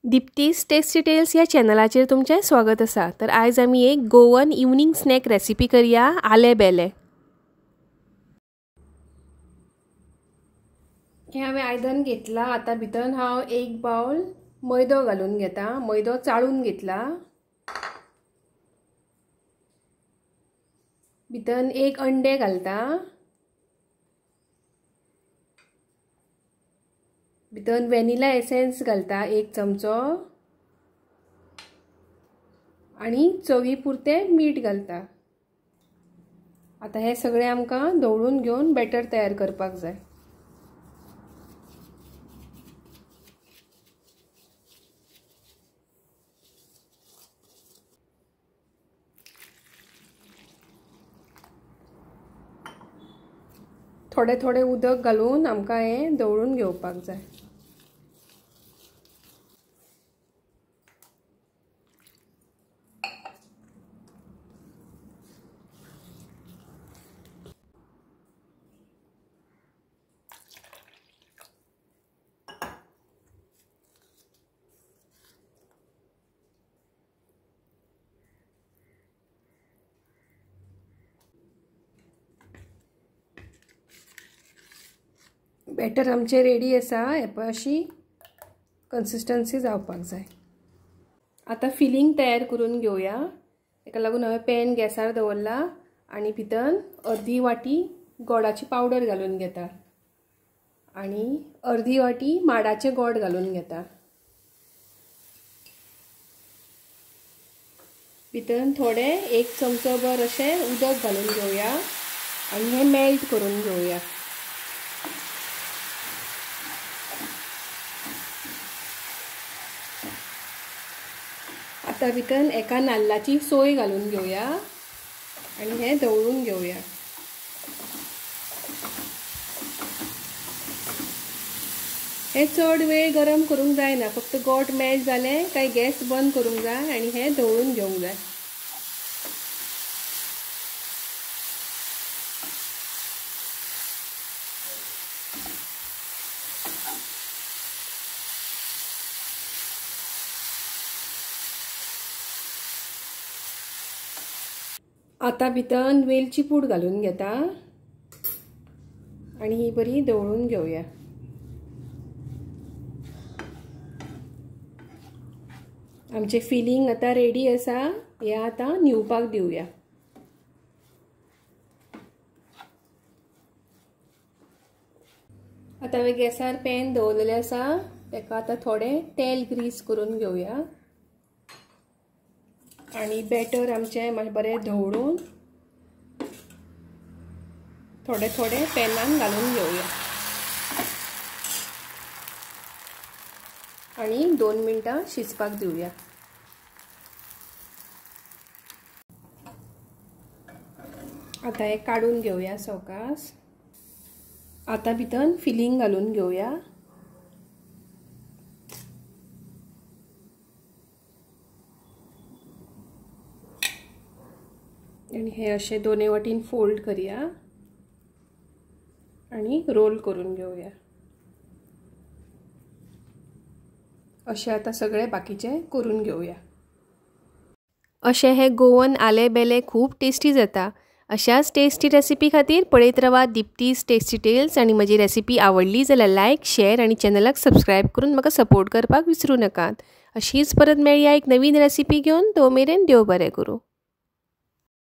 दीप्तीस tasty tales या चॅनलाचेर तुमचें स्वागत आसा। तर आयज आमी एक गोवन इवनिंग स्नॅक रेसिपी करया, आले बेले। हे हांवें आयदन घेतला। आतां भितर हांव एक बाउल मैदो घालून घेता। मैदो चाळून घेतला। भितर एक अंडे घालता। भितर वेनिला एसेन्स घालता एक चमचो आनी चवी पुरतें मीठ घालता। आतां हे सगळें आमकां धवळून घेवन बॅटर तयार करपाक जाय। थोडे थोडे उदक घालून आमकां हें धवळून घेवपाक जाय। बॅटर आमचें रेडी आसा। हे पळय अशी कन्सिस्टन्सी जावपाक जाय। आतां फिलिंग तयार करून घेवया। ताका लागून हांवें पॅन गॅसार दवरला आनी भितर अर्दी वाटी गोडाची पावडर घालून घेता आनी अर्दी वाटी माडाचें गोड घालून घेता। भितर थोडें एक चमचो भर अशें उदक घालून घेवया आनी हें मेल्ट करून घेवया। आतां भितर एका नाल्लाची सोय घालून घेवया आनी हें धवळून घेवया। हें चड वेळ गरम करूंक जायना, फक्त गोड मेल्ट जालें काय गॅस बंद करूंक जाय आनी हें धवळून घेवंक जाय। आतां भितर वेलची पूड घालून घेता आनी ही बरी धवळून घेवया। आमचें फिलिंग आतां रेडी आसा। हें आतां न्हिवपाक दिवया। आतां हांवें गॅसार पॅन दवरलेलें आसा, ताका आतां थोडें तेल ग्रीस करून घेवया आनी बॅटर आमचें मातशें बरें धवळून थोडे थोडे पॅनान घालून घेवया आनी 2 मिनटां शिजपाक दिवया। आतां हें काडून घेवया सवकास। आतां भितर फिलिंग घालून घेवया। आनी हे अशें दोनूय वाटेन फोल्ड करया आनी रोल करून घेवया। अशें आतां सगळे बाकीचे करून घेवया। अशें हे गोवन आले बेले खूब टेस्टी जाता। अशाच टेस्टी रेसिपी खातीर पळयत रावा दीप्तीस टेस्टी टेल्स। आनी म्हजी रेसिपी आवडली जाल्यार लायक, शेअर आनी चॅनलाक सबस्क्रायब करून म्हाका सपोर्ट करपाक विसरूं नाकात। अशीच परत मेळया एक नवीन रेसिपी घेवन। तो मेरेन देव बरें करूं।